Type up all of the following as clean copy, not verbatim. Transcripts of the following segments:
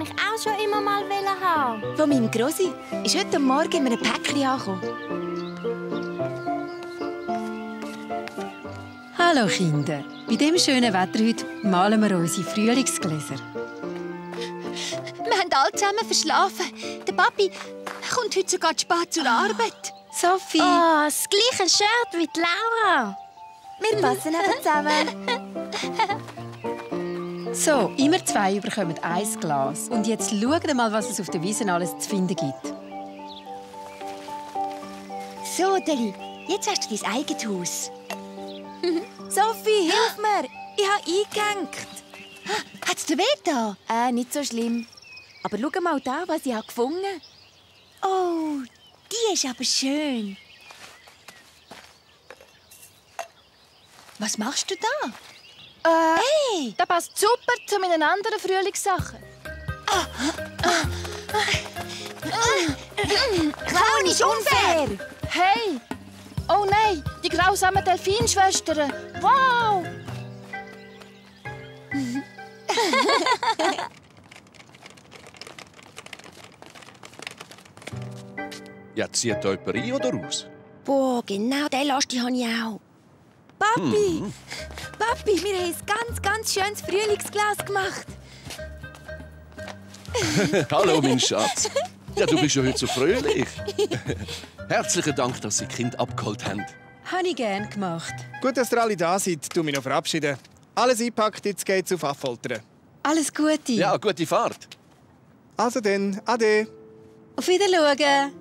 habe ich auch schon immer mal haben. Von meinem Grossi ist heute Morgen in einem Päckchen angekommen. Hallo Kinder, bei diesem schönen Wetter heute malen wir unsere Frühlingsgläser. Wir haben alle zusammen verschlafen. Der Papi kommt heute sogar zu spät zur Arbeit. Sophie! Oh, das gleiche Shirt wie die Laura. Wir passen eben zusammen. So, immer 2 bekommen 1 Glas. Und jetzt schaut mal, was es auf der Wiese alles zu finden gibt. So, Deli, jetzt hast du dein eigenes Haus. Sophie, hilf mir! Ich habe eingehängt. Hat es dir weh da? Nicht so schlimm. Aber schau mal da, was ich gefunden habe. Oh, die ist aber schön. Was machst du da? Hey! Das passt super zu meinen anderen Frühlingssachen. Clown ist unfair! Hey! Oh nein, die grausamen Delfinschwestern. Wow! Ja, zieht jemand ein oder aus? Boah, genau den Laste habe ich auch. Papi! Papi, wir haben ein ganz schönes Frühlingsglas gemacht. Hallo, mein Schatz. Ja, du bist ja heute so fröhlich. Herzlichen Dank, dass Sie die Kinder abgeholt haben. Habe ich gern gemacht. Gut, dass ihr alle da seid. Du mich noch verabschieden. Alles eingepackt, jetzt geht's auf Affoltern. Alles Gute. Ja, gute Fahrt. Also dann, ade. Auf Wiedersehen.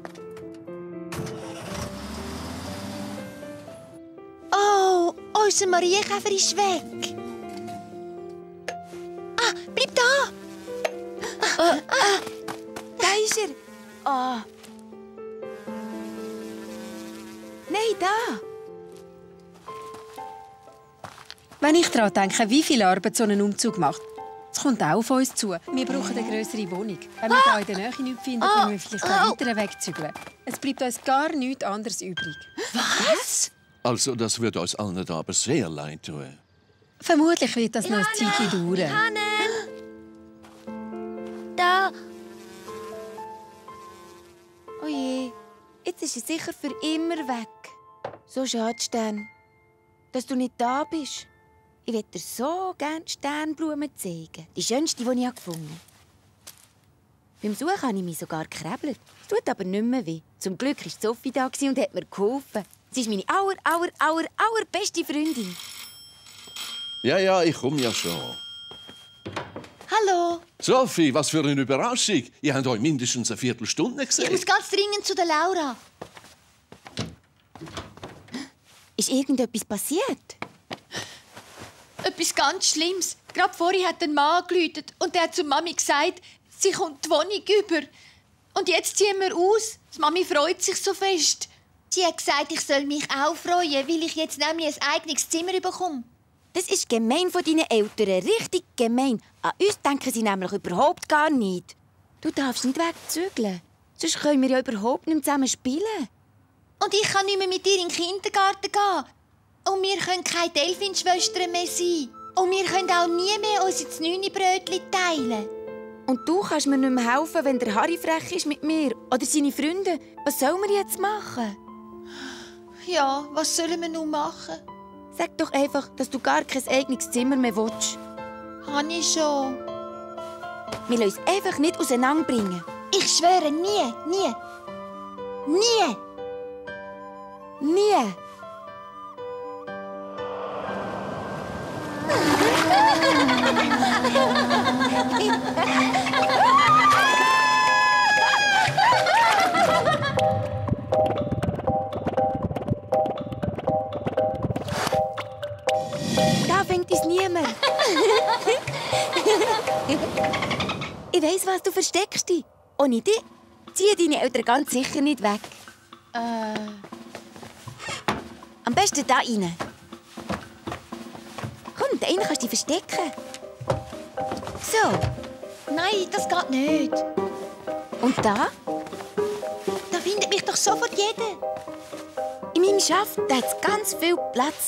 Oh, unser Marienkäfer ist weg. Ah, bleib da! Da ist er. Ah. Nein, da. Wenn ich daran denke, wie viel Arbeit so ein Umzug macht, es kommt auch auf uns zu. Wir brauchen eine grössere Wohnung. Wenn wir hier in der Nähe nichts finden, können wir vielleicht einen weiteren Weg zügeln. Es bleibt uns gar nichts anderes übrig. Was? Also, das wird uns allen da aber sehr leid tun. Vermutlich wird das noch ein Zeitchen dauern. Da. Oh je, jetzt ist er sicher für immer weg. So schade, Stern, dass du nicht da bist. Ich würde dir so gerne Sternblumen zeigen. Die schönste, die ich gefunden habe. Beim Suchen habe ich mich sogar gekrebelt. Es tut aber nicht mehr weh. Zum Glück war Sophie da und hat mir geholfen. Sie ist meine allerbeste Freundin. Ja, ich komme ja schon. Hallo. Sophie, was für eine Überraschung. Ihr habt euch mindestens eine Viertelstunde gesehen. Ich muss ganz dringend zu der Laura. Ist irgendetwas passiert? Etwas ganz Schlimmes. Gerade vorhin hat ein Mann geläutet und der hat zu Mami gesagt, sie kommt die Wohnung über. Und jetzt ziehen wir aus. Die Mami freut sich so fest. Sie hat gesagt, ich soll mich auch freuen, weil ich jetzt nämlich ein eigenes Zimmer bekomme. Das ist gemein von deinen Eltern, richtig gemein. An uns denken sie nämlich überhaupt gar nicht. Du darfst nicht wegzügeln, sonst können wir ja überhaupt nicht zusammen spielen. Und ich kann nicht mehr mit dir in den Kindergarten gehen. Und wir können keine Delfinschwestern mehr sein. Und wir können auch nie mehr unsere 9 Brötchen teilen. Und du kannst mir nicht mehr helfen, wenn der Harry frech ist mit mir oder seine Freunde. Was sollen wir jetzt machen? Ja, was sollen wir nun machen? Sag doch einfach, dass du gar kein eigenes Zimmer mehr willst. Habe ich schon. Wir lassen uns einfach nicht auseinanderbringen. Ich schwöre, nie, nie. Nie! Nie! Da fängt uns niemand. Ich weiss, was du versteckst dich. Ohne dich ziehen deine Eltern ganz sicher nicht weg. Am besten da rein. Komm, da rein kannst du dich verstecken. So. Nein, das geht nicht. Und da? Da findet mich doch sofort jeder. In meinem Schaft hat es ganz viel Platz.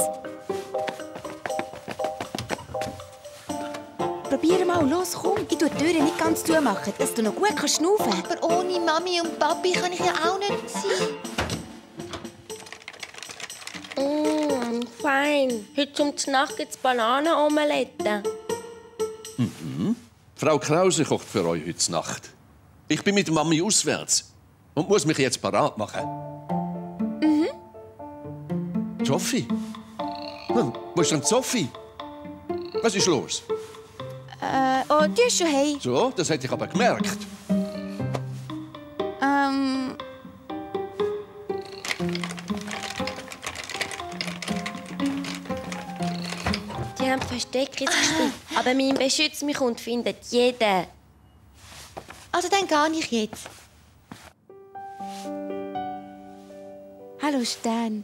probier mal. Los, komm. Ich tue die Türe nicht ganz zumachen, dass du noch gut schnaufen kannst. Aber ohne Mami und Papi kann ich ja auch nicht sein. Fein. Heute zum Nacht gibt es Bananenomelette. Frau Krause kocht für euch heute Nacht. Ich bin mit Mami auswärts und muss mich jetzt parat machen. Sophie? Wo ist denn Sophie? Was ist los? Oh, die ist schon heim. So, das hätte ich aber gemerkt. Die haben Versteckis gespielt. Aber mein Beschütz mich und findet jeden. Also dann gehe ich jetzt. Hallo, Stern.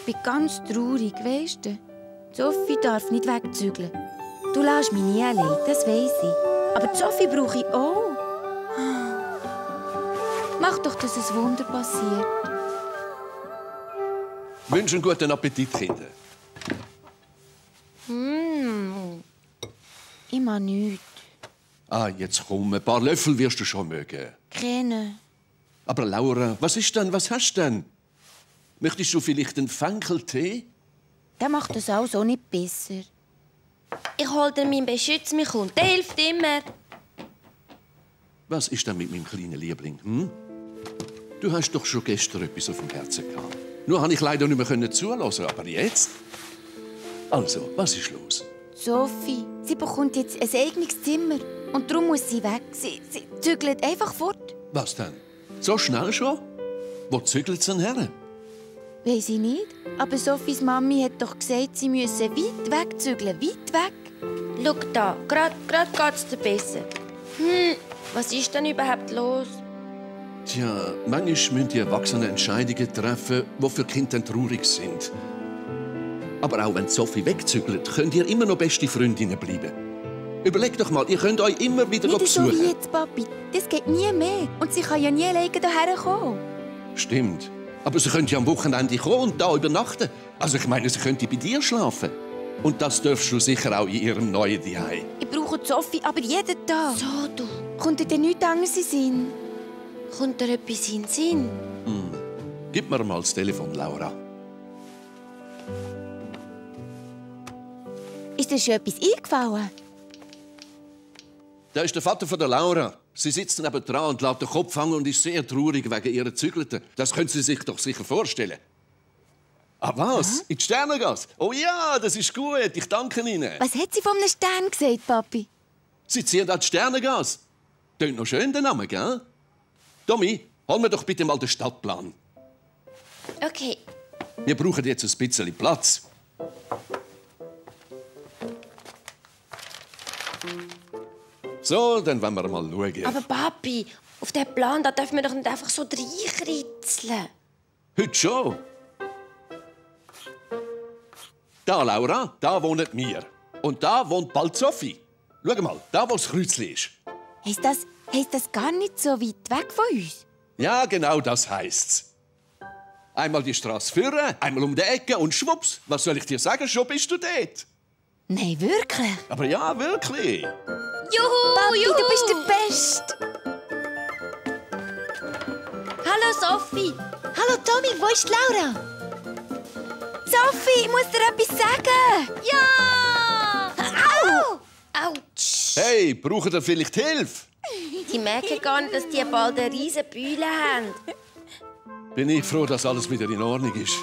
Ich bin ganz traurig, weisst du? Sophie darf nicht wegzügeln. Du lässt mich nie allein, das weiss ich. Aber die Sophie brauche ich auch. Mach doch, dass ein Wunder passiert. Wünsche einen guten Appetit, Kinder. Ich mag nichts. Ah, jetzt komm, ein paar Löffel wirst du schon mögen. Keine. Aber Laura, was ist denn? Was hast du denn? Möchtest du vielleicht einen Fenkeltee? Der macht das alles auch nicht besser. Ich hol dir meinen Beschütz mich und der hilft immer. Was ist denn mit meinem kleinen Liebling? Hm? Du hast doch schon gestern etwas auf dem Herzen gehabt. Nur konnte ich leider nicht mehr zuhören, aber jetzt? Also, was ist los? Sophie, sie bekommt jetzt ein eigenes Zimmer. Und darum muss sie weg. Sie zügelt einfach fort. Was denn? So schnell schon? Wo zügelt sie denn her? Weiss ich nicht. Aber Sophies Mami hat doch gesagt, sie müsse weit weg zügeln. Weit weg. Schau da, grad geht's dir besser. Was ist denn überhaupt los? Tja, manchmal müssen die Erwachsenen Entscheidungen treffen, die für die Kinder traurig sind. Aber auch wenn Sophie wegzügelt, könnt ihr immer noch beste Freundinnen bleiben. Überlegt doch mal, ihr könnt euch immer wieder Nicht so besuchen. wie jetzt, Papi. Das geht nie mehr. Und sie kann ja nie alleine hierher kommen. Stimmt. Aber sie könnte ja am Wochenende kommen und da übernachten. Also ich meine, sie könnte bei dir schlafen. Und das darfst du sicher auch in ihrem neuen Zuhause. Ich brauche die Sophie aber jeden Tag. So, du. Kommt dir denn nichts anderes in den Sinn? Kommt dir etwas in den Sinn? Gib mir mal das Telefon, Laura. Ist dir schon etwas eingefallen? Da ist der Vater von der Laura. Sie sitzt neben dran und lässt den Kopf hängen und ist sehr traurig wegen ihrer Zügelten. Das können Sie sich doch sicher vorstellen. Ah, was? In die Sternengasse? Oh ja, das ist gut. Ich danke Ihnen. Was hat sie von einem Stern gesagt, Papi? Sie ziehen an die Sternengasse. Tönt noch schön, der Name, gell? Tommy, hol mir doch bitte mal den Stadtplan. Okay. Wir brauchen jetzt ein bisschen Platz. So, dann wollen wir mal schauen. Aber Papi, auf den Plan da dürfen wir doch nicht einfach so reinkritzeln. Heute schon. Da, Laura, da wohnen wir. Und da wohnt bald Sophie. Schau mal, da, wo das Kreuzchen ist. Heisst das gar nicht so weit weg von uns? Ja, genau das heisst's. Einmal die Straße führen, einmal um die Ecke und schwupps, was soll ich dir sagen, schon bist du dort. Nein, wirklich? Aber ja, wirklich. Juhu, Papi, juhu. du bist der Beste. Hallo Sophie. Hallo Tommy, wo ist Laura? Sophie, ich muss dir etwas sagen. Ja! Au! Autsch! Hey, braucht ihr vielleicht Hilfe? Die merken gar nicht, dass die bald eine riesen Bühle haben. Bin ich froh, dass alles wieder in Ordnung ist.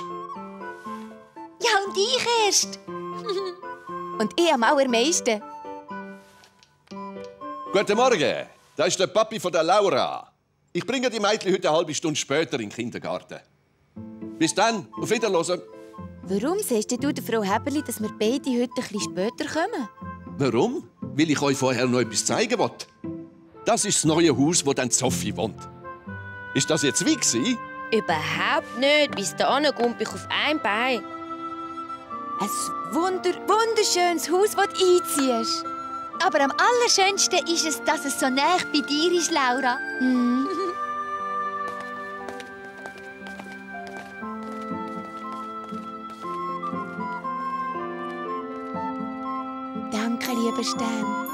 Ja, und ich erst. Und ich am allermeisten. Guten Morgen, da ist der Papi von der Laura. Ich bringe die Mädchen heute eine halbe Stunde später in den Kindergarten. Bis dann, auf Wiederhören. Warum sagst du der Frau Heberli, dass wir beide heute ein bisschen später kommen? Warum? Weil ich euch vorher noch etwas zeigen will. Das ist das neue Haus, wo dann Sophie wohnt. Ist das jetzt wie gewesen? Überhaupt nicht. Bis dahin komme ich auf ein Bein. Ein wunderschönes Haus, das du einziehst. Aber am allerschönsten ist es, dass es so nah bei dir ist, Laura. Danke, lieber Stern.